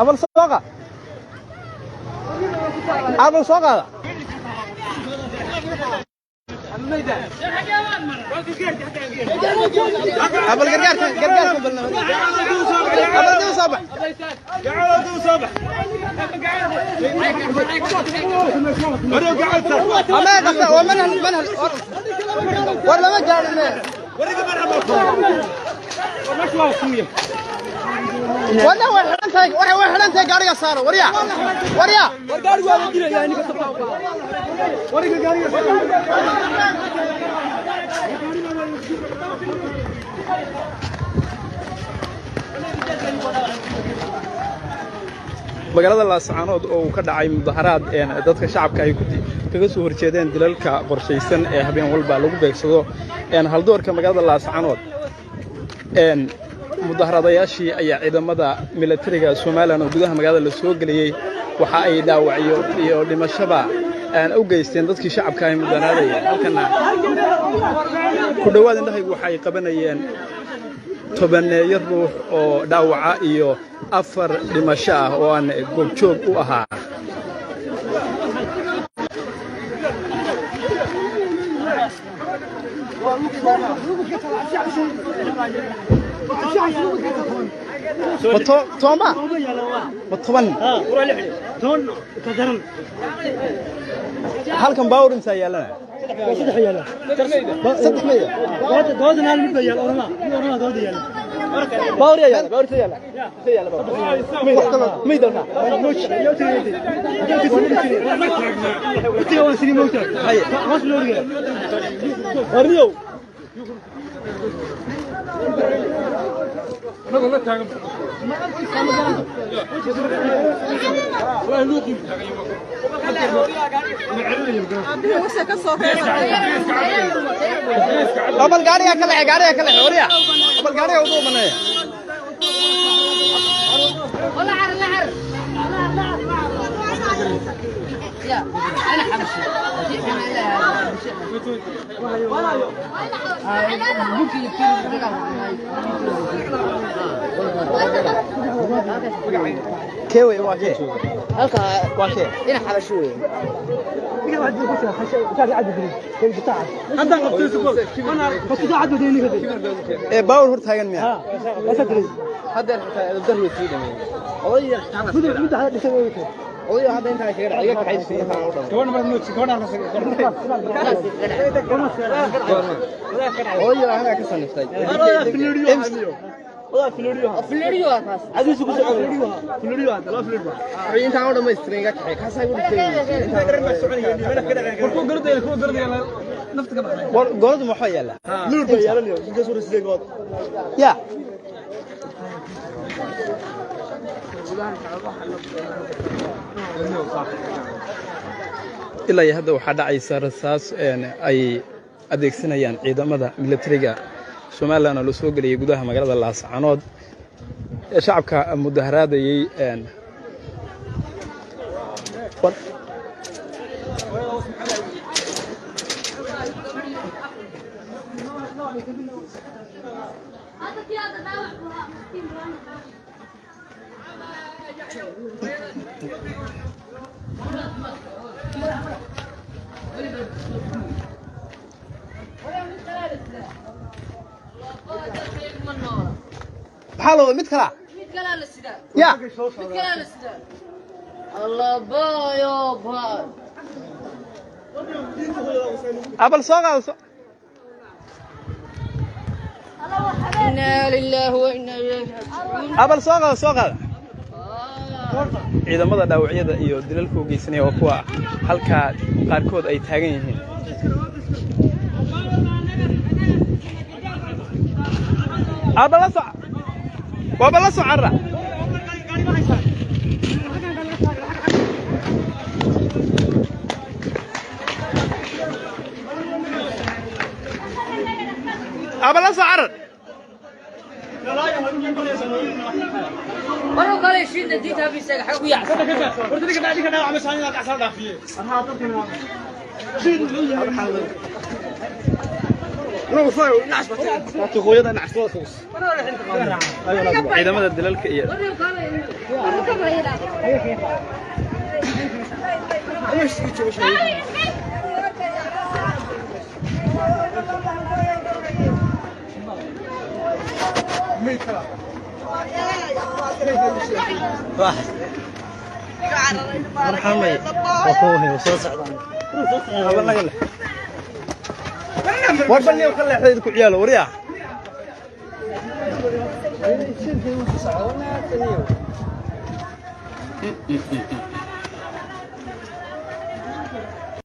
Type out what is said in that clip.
Abal soo qaad, abal soo qaada. Abal gargaarka, gargaarka balna. Abal dib u soo bax. Ama dhaqta waa manhal, manhal war lama gaarin. Wala way xidhan tahay, way xidhan tahay. Gaariga saaro, warya, warya. War gaarigu waa la dilayaa ninka. Wariga gaariga. Magaalada Laascaanood oo uu ka dhacay mudaharaad dadka shacabka ay kaga soo horjeedeen dilalka qorshaysan ee habeen walba lagu beegsado haldoorka magaalada Laascaanood. Mudaharadayaashii ayaa ciidamada milatariga Somaliland oo gudaha magaalada la soo geliyey waxa ay dhaawacyo iyo dhimashaba u geysteen dadkii shacabka ay mudaharaadayeen. Halkana ku dhowaad indhahaygu waxay qabanayeen 10-eeyo ruux oo dhaawaca iyo 4 dhimasho ah oo aan goobjoog u ahaa. Ma tobanba ma 10 Halkan baawur imsaa yaallana? 3 maya. Baawur yaa yaalla, baawur yaalla, yaalla baawur meyd halka. Warniyow. Abal gaariga ka lexe, gaariga ka lexe, warya. Abal gaariga ugu baneeya. والله عر العر يا انا حمشي. ممكن. Kee wey? Waa kee? Waa kee? Ina xabasho wey. Ee baawur hor taagan miya? Hadda xitaa edabdar way sii dhameeyeen. Odayga hadda intaa kaga dhacay iga kaxaysi intaan u dhamay. Odayga anaa ka saniftay. Wuxuu intaan u dhamaystiray iga kaxay kaasaa igu dhigtay. War gooladu ma waxaa yaalla ya? Ilaa iyo hadda waxaa dhacaysa rasaas ay adeegsanayaan ciidamada milatariga Somaliland oo la soo geliyay gudaha magaalada Laascaanood ee shacabka mudaharaadayey. Maxaa loo mid kalaa Mid kalaa la sidaa. Ya. Mid kalaa la sidaa. Allah bayo bay. Abal soo qaado Inna lillahi wa inna ilayhi raaji'uun. Abal soo qaado, soo qaado. Ciidamada dhaawacyada iyo dilalka u geysanaya waa kuwa halkaa qaarkood ay taagan yihiin. Abal la soc, waaba la soo carra. Abal la soo carar. Maruu kale shiidna diinta habiisaga xag u yacsan. Ciidamada dalalka iyo war balniyo ka leexday ku ciyaalo waryaa.